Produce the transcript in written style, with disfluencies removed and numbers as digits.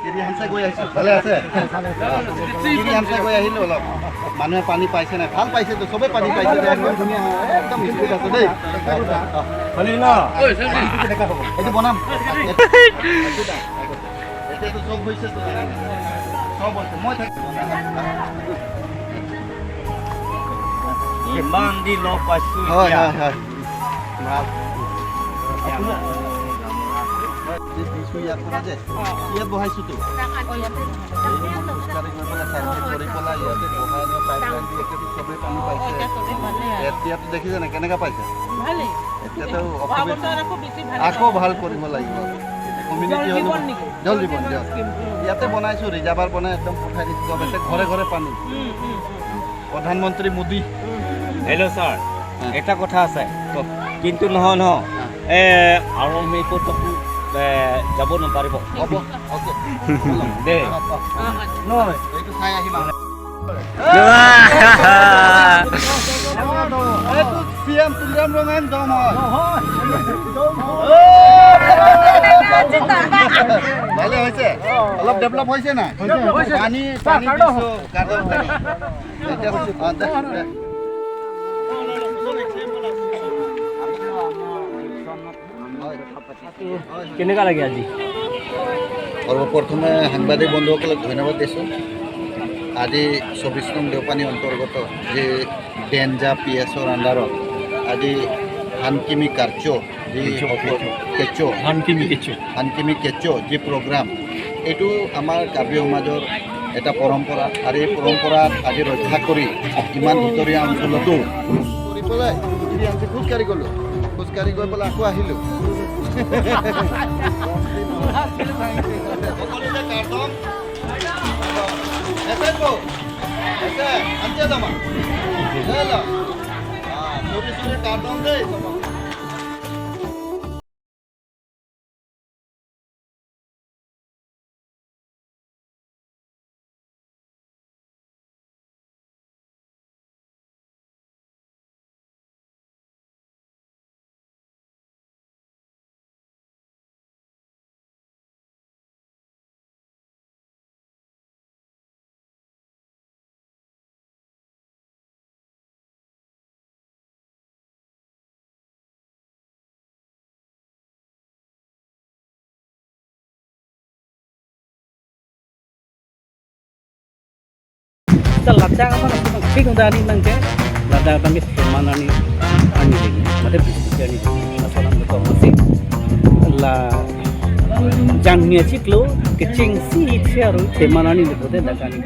গৈ আহিছোঁ। ভালে আছে? গৈ আহিলোঁ। অলপ মানুহে পানী পাইছে নাই? ভাল পাইছেতো, চবেই পানী পাইছে। একদম ধুনীয়া, একদম স্পীড আছে দেই। এইটো বনাম। এতিয়াতো চব হৈছে, চব হৈছে। মই থাকিম। ইমান দিন লগ পাইছোঁ। হয় হয় হয়, ভাল দিছোঁ। ইয়াৰ পৰা যে ইয়াত বহাইছোঁতো, খোজকাঢ়ি গৈ পেলাই চাৰ্ভে কৰি পেলাই ইয়াতে বহাই লৈ পাইপ লাইন দি এতিয়াতো চবেই পানী পাইছে। এতিয়াতো দেখিছে নাই কেনেকুৱা পাইছে? এতিয়াতো আকৌ ভাল কৰিব লাগিব। কমিউনিটি হ'ল, জল জীৱন, জল ইয়াতে বনাইছোঁ, ৰিজাৰ্ভাৰ বনাই একদম পঠাই দিছোঁ। এতিয়া ঘৰে ঘৰে পানী। প্ৰধানমন্ত্ৰী মোদী। হেল্ল' ছাৰ, এটা কথা আছে কিন্তু, নহয় নহয়, আৰু আমি যাব নোৱাৰিব। হ'ব, অ'কে। দেই। নহয়, এইটো চাই আহিম। এইটো চি এম তুলিৰাম ৰঙান দম হয়। ভালে হৈছে, অলপ ডেভেলপ হৈছে নাই? পানী পানী দিছোঁ। এতিয়া কেনেকুৱা লাগে আজি? সৰ্বপ্ৰথমে সাংবাদিক বন্ধুসকলক ধন্যবাদ দিছোঁ। আজি 24 নং দেওপানী অন্তৰ্গত যি ডেঞ্জা পি এছৰ আণ্ডাৰত আজি হানকিমি কাৰ্য যি কেঁচো, হানকিমি কেঁচো, হানকিমি কেঁচো যি প্ৰগ্ৰাম, এইটো আমাৰ কাৰ্বি সমাজৰ এটা পৰম্পৰা আৰু এই পৰম্পৰাত আজি ৰক্ষা কৰি ইমান ভিতৰীয়া অঞ্চলতো কৰি পেলাই খোজকাঢ়ি গ'লোঁ, খোজকাঢ়ি গৈ পেলাই আকৌ আহিলোঁ। দেই। Ladang apa ঠিক ani nangke ladang bangis manani ani lagi mate bisnis ani masalah ko masih la jangnya chiklo ke ching si thyaru the manani le bote dagani.